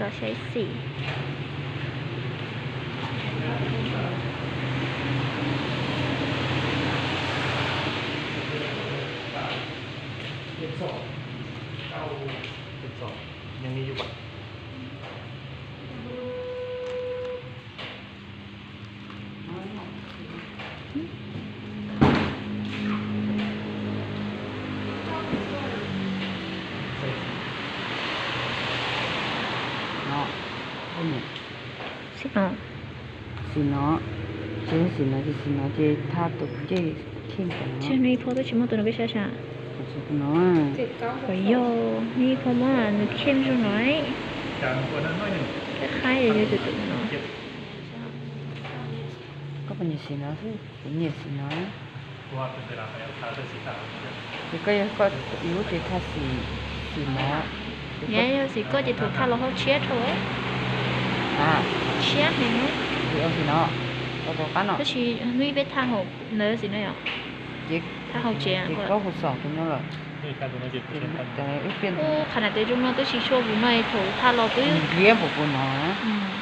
Los saib xim. Xim no, xim no, ces xim no ces xim no ces thaj tus ncej kheej ntawd no. Nws ib phav twb tsis muaj tus no peb saib sav. Tus no, yog nws ib phav muab nws kheej zoo no, qab qab yog yog tus no. Koj puas nyiam xim no xwb? Kuv nyiam xim no. Ces koj yog koj ib lub ces thaj xim, xim no. Yog xim koj ces thaum thaj los hauv tshiab dhau. Tshiab heev. Xim no, tau tau qab no. Tab sis hnub ib peb thaj hauv ntawd xim no yom. Ces thaj hauv tsev ces koj hu xom tus no lawm. Ub, qhov na tes zoo no twb tsis tshua vus no thaum thaj los twb npliab npaum kuv no.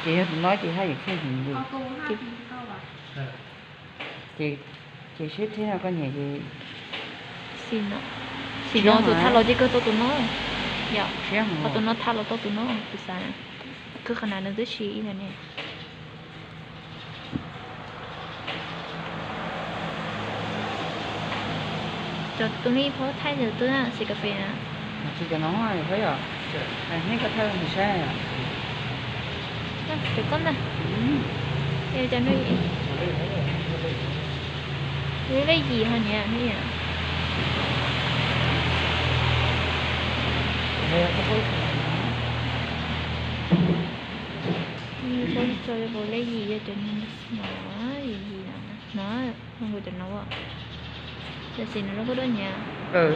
Ces yog tus no ces haj yam kheej heev li. Ces seb thiab no koj nyiam ces. Xim no, xim no tus thaj los ces kawg tau tus no. Yom, ho tus no thaj los tau tus no, kuv xav na. Kawg qhov na nws twb siv ib ntawd ne. Cov tus no ib phav thaij ntawd twb xim kas fes na. Tsis cov no yog, nej koj thaij nws saib. Cov koj ntag. Cov no, lub lej yim ho niam. Tso lej yim yog cov no, yim no, no, cov no. Cov xim no lub koj dua nyiam.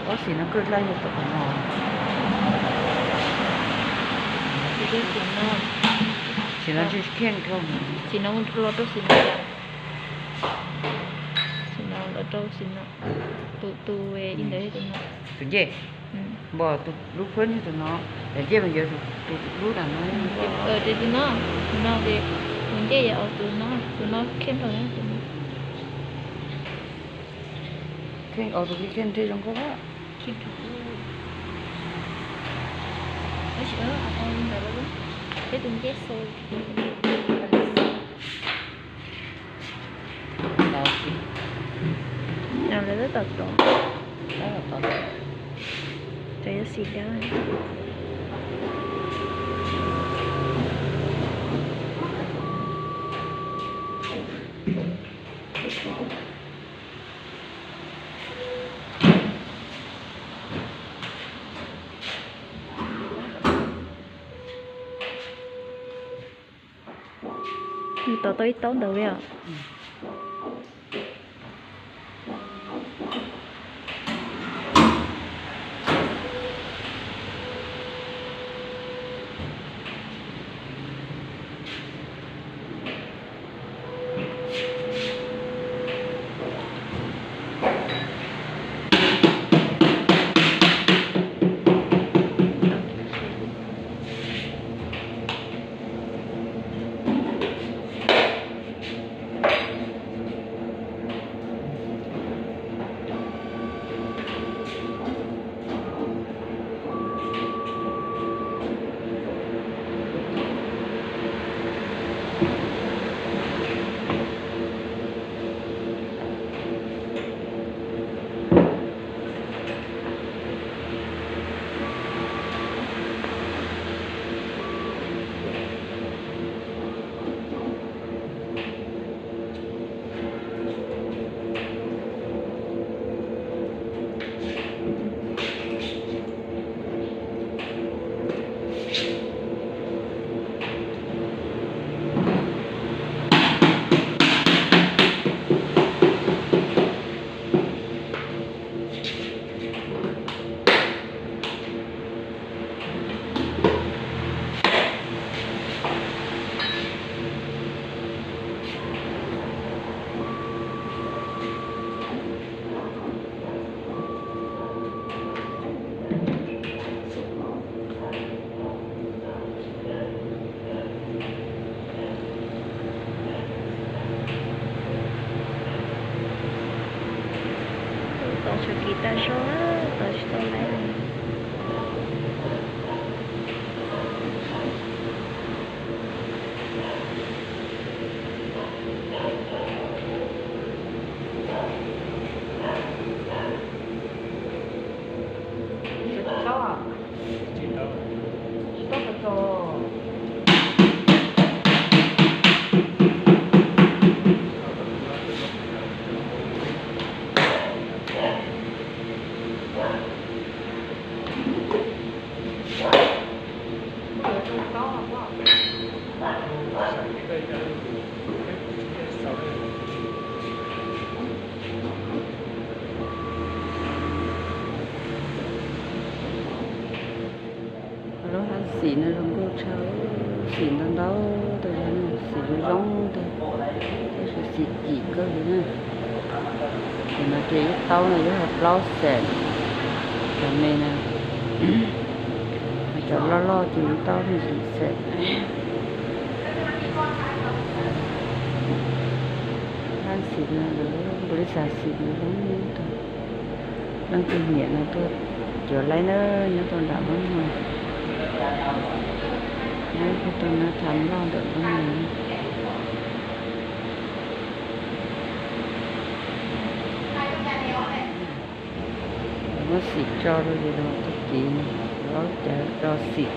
Ob xim no kawg dlab yog tom no. Xim no tsis kheej dhau. Xim no los rau xim no. Xim no los rau xim no. Tus tus ib ntawd yog tus no. Tus ncej. Npog tus lub phab ntsis tus no, yog ncej mas yuav tus lub ntawm no. Tus no, tus no ces tus ncej yog tus no, tus no kheej dhau. Kheej, tus kheej nrhej zoo nkauj. Kheej dhau. Tab sis ntawd peb tus ncej xau. Lawv tab tom tod, tab tom tod, cov yuav xim dab. Nws tod tau ib taub ntawd li os. Tsuas kis tag zog, tsis tau laib li. Lub hab xim no zoo nkauj tshaj, xim ntau ntau tas zog, xim zoo zoo tas, tab sis xim kim kawg li na. Ces no ces ib taub no yuav hais plaub xees, cov me na, cov loj loj ces ib taub no yim xees. Hab xim no, npaum li xav xim no zoo tas. Leej twg nyiam no tuaj cuag laib na, nyob rau nram Hmoob no. Nyob rau nab tham loj ntawm Hmoob no. Muab xim tso rau yus los tag kis, lawv cov tso xim.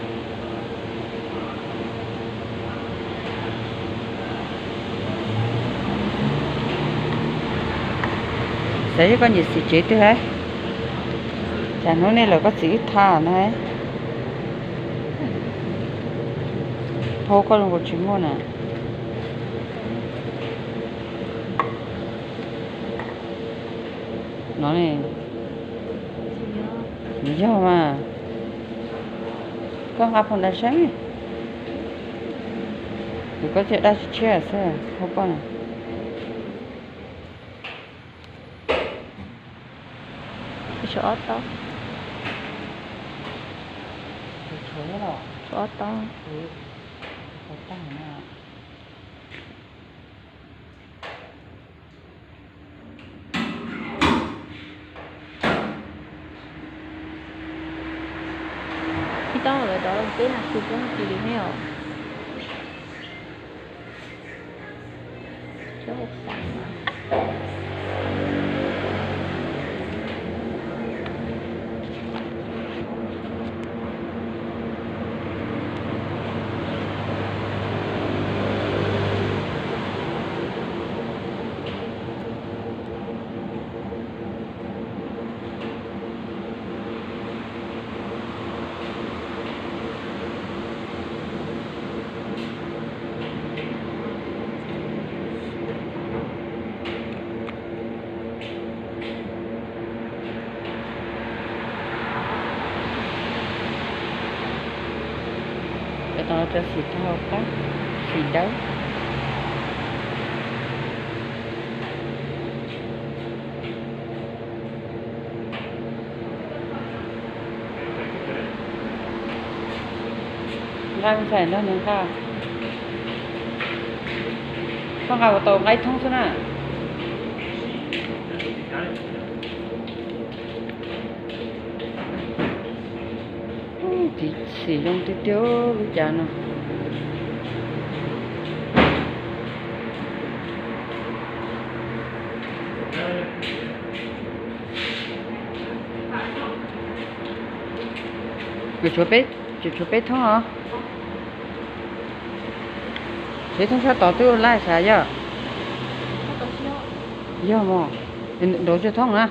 Xav yog koj nyiam xim tsev twg hab? Cas hnub nej lawm koj txiv wb tham no hab. Phau koj zoo nkaus tsis muaj na. No ne, yog mas. Koj nqa phau ntawd saib. Ces koj thiaj daj tshiab xwb, phau koj na. Tshuav ob taub. Tshuav ob taub. Ib taub lawv rov peb nas this xwb cia li me os. Cov no cov xim tag hauv qab, xim dawb. Nqa ntxhais nrog nws nqa. Koj nqa ua tau nqa ib thoob xwb na. Tiv xim zoo tiag tiag lub cav no. Kuv tshuav peb, kuv tshuav peb thoob os. Tshuav ib thoob sab tod twb laij sav yog. Yog mog, nrauv tshuav thoob na.